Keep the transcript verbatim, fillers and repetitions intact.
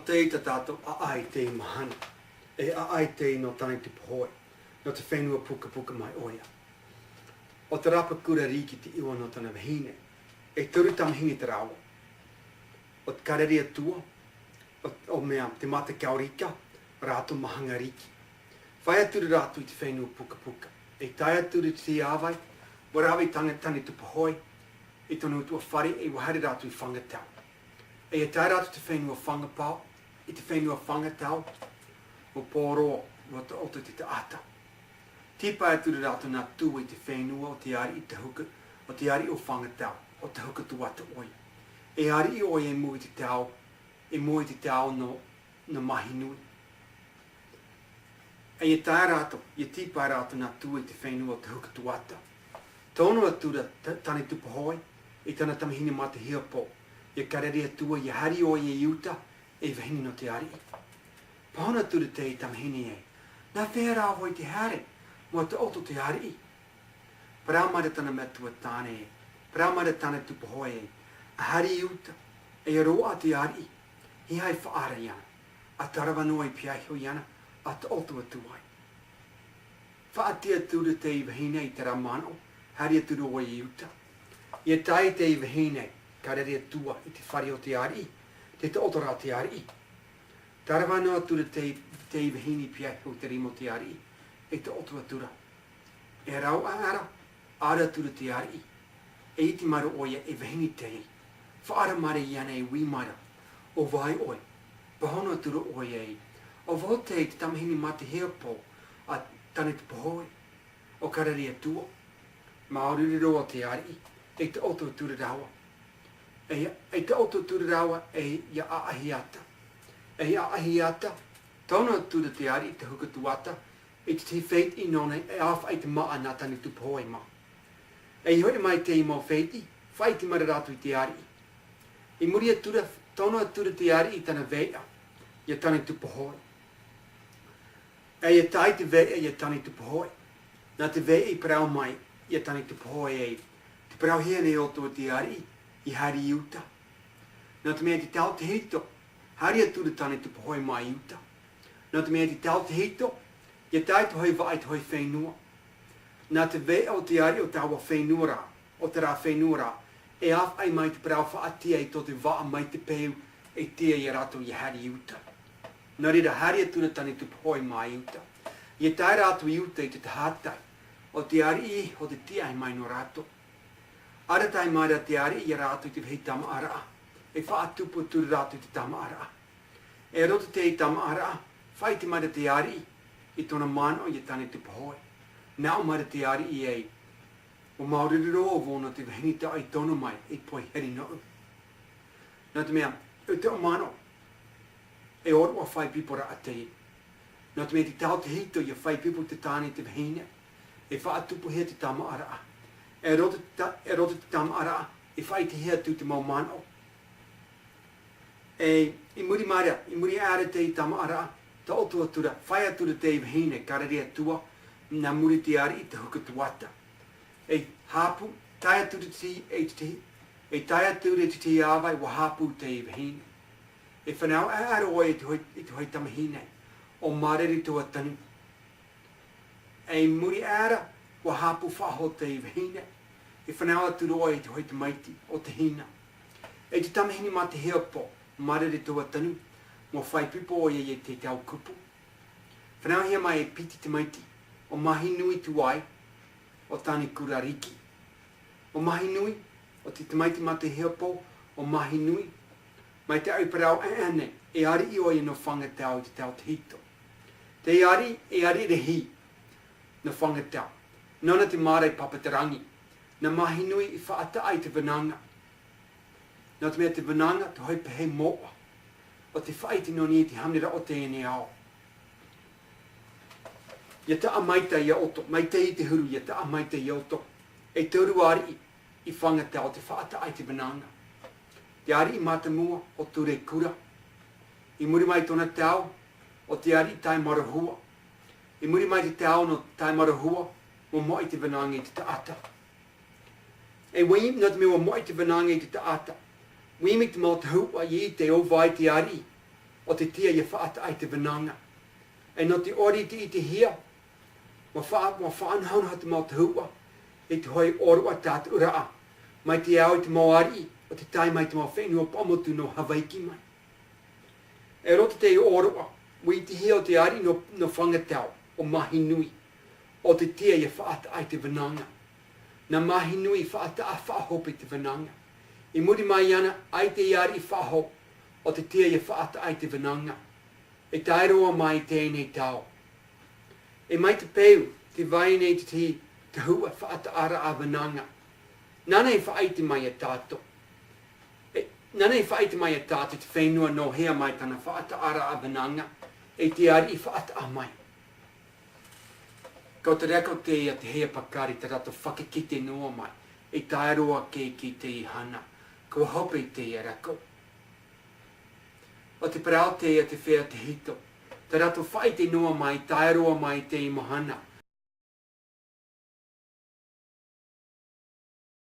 Tei tā tātou ʻāʻai tei mahana, e ʻāʻai tei nō Tāne Tupahoi, nō te fenua pukapuka mai ʻoia. ʻO te rāpakurariki te iʻoa nō tana vahine, e toru tamahine te rāua. ʻO te Karere Atua, ʻo, ʻo mea, te Matakau Rika, rātou ma Hanga Riki. Fai atu ra rātou i te fenua pukapuka. E tae atu ra i te tīāvai, ʻua rave i Tāne, Tāne Tupahoi, i tōna utuafare, e ʻua haere rātou i Whangatau. E tae rātou i te fenua Whangapao, i te fenua Whangatau, ʻua pō roa, ʻua taʻoto te taʻata. Tīpae atu ra rātou nā tua i te fenua ʻo te ariʻi Te Huka, ʻo te ariʻi o Whangatau, ʻo Te Huka Tuata ʻoia. E ariʻi ʻoia i mua i te tao, i mua i te tao nō, nō Mahinui. E ia tae rātou, ia tīpae rātou nā tua i te fenua ʻo Te Huka Tuata. Tono atu ra Ta-, Tāne Tupahoi, i tana tamahine mā te hiapo, ia Karere Atua, ia haere ʻoia i uta, e vahine nō te ariʻi. Pāhono atu ra te tamahine ē, nā fea rā hoʻi te haere, ʻua taʻoto te ariʻi? Parau mai ra tana metua tāne ē, parau mai ra Tāne Tupahoi ē, ʻa haere i uta, e ia roaʻa te ariʻi, e ʻaita e faʻaara iāna, ʻa tarava noa i piahi iāna, ʻa taʻoto atu ai. Faʻaʻite atu ra te vahine i terā manaʻo, haere atu ra ʻoia i uta. Ia tae te vahine, Karere Atua, i te fare o te ariʻi, tē taʻoto ra te ariʻi. Tarava noa atu ra te, te vahine i piahi i te rima o te ariʻi, e taʻoto atu ra. E rauʻa ra, ʻaore atu ra te ariʻi. E ʻite mai ra ʻoia e vahine tei. Faʻaara mai ra iāna e ui mai ra, ʻo vai ʻoe? Pāhono atu ra ʻoia ē, ʻo vau te, te tamahine mā te hiapo a Tāne Tupahoi, ʻo Karere Atua. Māuruuru roa te ariʻi, e taʻoto atu ra rāua. E, e taʻoto atu ra rāua, e ia ʻaʻahi ata. E ia ʻaʻahi ata, tono atu ra te ariʻi Te Huka Tuata, i te tahi fētiʻi nōna e ʻāfaʻi te māʻa nā Tāne Tupahoi mā. E i hoʻi mai te mau fētiʻi, faʻaʻite mai ra rātou i te ariʻi. I muri atu ra, tono atu ra te ariʻi i tana veʻa, ia Tāne Tupahoi. E ia tae te veʻa ia Tāne Tupahoi. Nā te veʻa i parau mai ia Tāne Tupahoi ē, tē parauhia nei ʻoutou e te ariʻi, ia haere i uta. Nō te mea i te tao tahito, haere atu ra Tāne Tupahoi mā i uta. Nō te mea i te tao tahito, ia tae te hōʻē vaʻa i te hōʻē fenua. Nā te veʻa o te ariʻi o taua fenua ra, o terā fenua ra, e ʻāfaʻi mai te parau faʻaʻite i tō te vaʻa mai te peu, e ʻite ia rātou ia haere i uta. Nō reira, haere atu ra Tāne Tupahoi mā i uta. Ia tae rātou i uta i te tahatai, ʻo te ariʻi, ʻo te tiaʻi mai nō rātou. Arataʻi mai ra te ariʻi ia rātou i te vāhi tāmāʻaraʻa, e faʻatupu atu ra rātou i te tāmāʻaraʻa. E roto i te tāmāʻaraʻa, faʻaʻite mai ra te ariʻi, i tōna manaʻo ia Tāne Tupahoi. Nā ʻō mai ra te ariʻi ē, ʻua māuruuru roa vau nō te vahine taʻa i tono mai, e poiheri noʻu. Nō te mea, ʻo te manaʻo, e ʻōroʻa fai pipo raʻa teie. Nō te mea i te tao tahito ia fai pipo te tāne i te vahine, e faʻatupuhia te tāmāʻaraʻa. E roto i te ta-, e roto i te tāmāʻaraʻa, e faʻaʻitehia atu te mau manaʻo. E, i muri mai ra, i muri aʻe ra i te tāmāʻaraʻa, taʻoto atu ra, fai atu ra te vahine, Karere Atua, nā muri i te ariʻi Te Huka Tuata. E haʻapū, tae atu ra te, e te, e tae atu ra i te tīāvai, ʻua haʻapū te vahine. E fānau aʻe ra ʻoia i te hōʻē, i te hōʻē tamahine, ʻo Marere Tuatanu. E i muri aʻe ra, ʻua haʻapū faʻahou te vahine, e fānau atu ra ʻoia i te hōʻē tamaiti, ʻo Tahina. E te tamahine mā te hiapo, Marere Tuatanu, ʻua fai pipo ʻoia i te tau kupu. Fānauhia mai e piti tamaiti, ʻo Mahinui Tuai, ʻo Tāne Kurariki. ʻO Mahinui, ʻo te tamaiti mā te hiapo, ʻo Mahinui, mai te ʻāiʻa parau aʻe nei, e ariʻi ʻoia nō Whangatau i te tau tahito. Te ariʻi, e ariʻi rahi nō Whangatau. Nōna te marae Papatōrangi. Nā Mahinui i faʻataʻa i te vānaʻa. Nō te mea te vānaʻa, te hōʻē pehe moʻa. ʻO te faʻaʻite nō niʻa i te hānere o teie nei ao. ʻIa taʻa maitaʻi ia ʻoutou, maitaʻi i te huru, ʻia taʻa maitaʻi ia ʻoutou. E toru ariʻi i Whangatau te faʻataʻa i te vānaʻa. Te ariʻi mātāmua ʻo Turekura. I muri mai tōna tau, ʻo te ariʻi Taemarahua. I muri mai te tau nō Taemarahua, ʻua moʻe te vānaʻa i te taʻata. E ʻua ʻimi, nō te mea ʻua moʻe te vānaʻa i te taʻata. ʻUa ʻimi te mau tahuʻa i te ʻōvai te ariʻi. ʻO te tiʻa ia faʻataʻa i te vānaʻa. E nō te ʻori i te, i te hia, ʻua faʻa-, ʻua faʻanahonaho te mau tahuʻa, i te hoʻi ʻōroʻa tātaʻuraʻa, mai te ao i te mau ariʻi, ʻo te tahi mai te mau fenua paʻumotu nō Havaiki mai. E roto te ʻōroʻa, ʻua ʻitehia ʻo te ariʻi nō, nō Whangatau, ʻo Mahinui, ʻo te tiʻa ia faʻataʻa i te vānaʻa. Nā Mahinui faʻataʻa faʻahou i te vānaʻa. I muri mai ana, ʻaita i ariʻi faʻahou, ʻo te tiʻa ia faʻataʻa i te vānaʻa. E tae roa mai i teie nei tau. E mai te peu, tē vai nei te tahi tahuʻa faʻataʻaraʻa vānaʻa. Nāna i faʻaʻite mai ia tātou. E, nāna i faʻaʻite mai ia tātou te fenua nō hea mai tāna faʻataʻaraʻa vānaʻa, e te ariʻi faʻataʻa mai. Ko te rākau teie a te hea pakari tā rātou fakakite noa mai, e tae roa kē ki te ihana, kua hope i teie rākau. ʻO te parau teie a te feiā tahito, tā rātou faʻaʻite noa mai, tae roa mai i teie mahana,